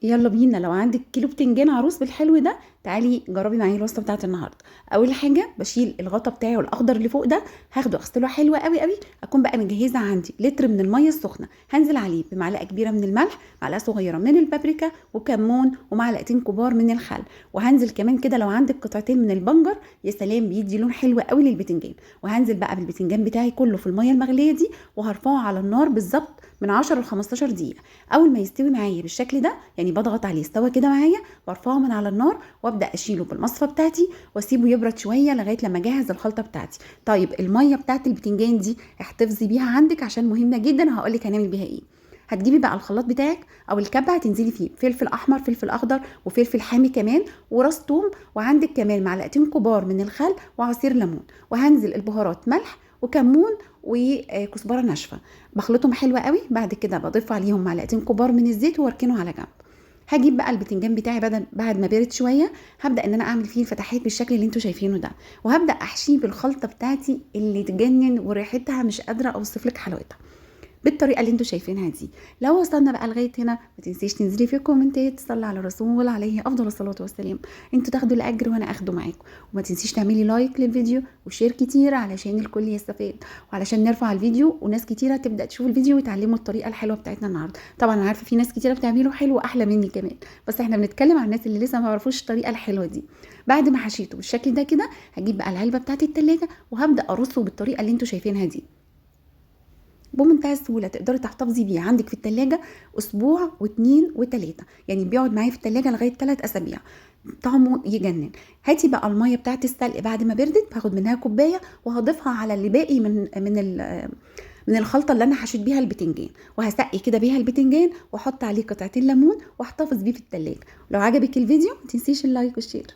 يلا بينا. لو عندك كيلو بتنجان عروس بالحلو ده تعالي جربي معايا الوصفة بتاعت النهارده. اول حاجة بشيل الغطا بتاعه الاخضر اللي فوق ده، هاخده اغسله حلو قوي قوي. اكون بقى مجهزة عندي لتر من المية السخنة، هنزل عليه بمعلقه كبيرة من الملح، معلقه صغيرة من البابريكا وكمون، ومعلقتين كبار من الخل، وهنزل كمان كده لو عندك قطعتين من البنجر، يا سلام بيدي لون حلو قوي للبتنجان. وهنزل بقى بالبتنجان بتاعي كله في المية المغليه دي، وهرفعه على النار بالظبط من 10 ل 15 دقيقة. اول ما يستوي معايا بالشكل ده، يعني بضغط عليه استوى كده معايا، برفعه من على النار وابدا اشيله بالمصفى بتاعتي واسيبه يبرد شوية لغاية لما اجهز الخلطة بتاعتي. طيب المية بتاعت البتنجان دي احتفظي بيها عندك عشان مهمة جدا، هقول لك هنعمل بيها ايه. هتجيبي بقى الخلاط بتاعك او الكبه، هتنزلي فيه فلفل احمر، فلفل اخضر، وفلفل حامي كمان، وراس توم، وعندك كمان معلقتين كبار من الخل وعصير ليمون، وهنزل البهارات ملح وكمون وكزبره ناشفة، بخلطهم حلوة قوي. بعد كده بضيف عليهم معلقتين كبار من الزيت واركنه على جنب. هجيب بقى البتنجان بتاعي بعد ما برد شوية، هبدا ان انا اعمل فيه الفتحات بالشكل اللي انتوا شايفينه ده، وهبدا احشيه بالخلطه بتاعتي اللي تجنن وريحتها مش قادرة اوصف لك حلاوتها بالطريقة اللي انتوا شايفينها دي. لو وصلنا بقى لغاية هنا ما تنسيش تنزلي في الكومنتات تصلي على الرسول عليه افضل الصلاة والسلام، انتوا تاخدوا الاجر وانا اخده معاكم. وما تنسيش تعملي like للفيديو و share كتير علشان الكل يستفاد، وعلشان نرفع الفيديو وناس كتيرة تبدا تشوف الفيديو ويتعلموا الطريقة الحلوة بتاعتنا النهارده. طبعا انا عارفه في ناس كتيرة بتعمله حلو واحلى مني كمان، بس احنا بنتكلم عن الناس اللي لسه ما يعرفوش الطريقة الحلوة دي. بعد ما حشيته بالشكل ده كده هجيب بقى العلبة بتاعت التلاجة وهبدا ارصه بالطريقة اللي انتوا شايفينها دي بمنتهى السهولة. تقدري تحتفظي بيه عندك في التلاجة اسبوع واتنين وتلاتة، يعني بيقعد معايا في التلاجة لغاية 3 اسابيع، طعمه يجنن. هاتي بقى المية بتاعت السلق بعد ما بردت، هاخد منها كوباية وهضيفها على اللي باقي من الخلطة اللي انا حشيت بيها البتنجان، وهسقي كده بيها البتنجان واحط عليه قطعتين ليمون واحتفظ بيه في التلاجة. لو عجبك الفيديو ما تنسيش ال like وال share.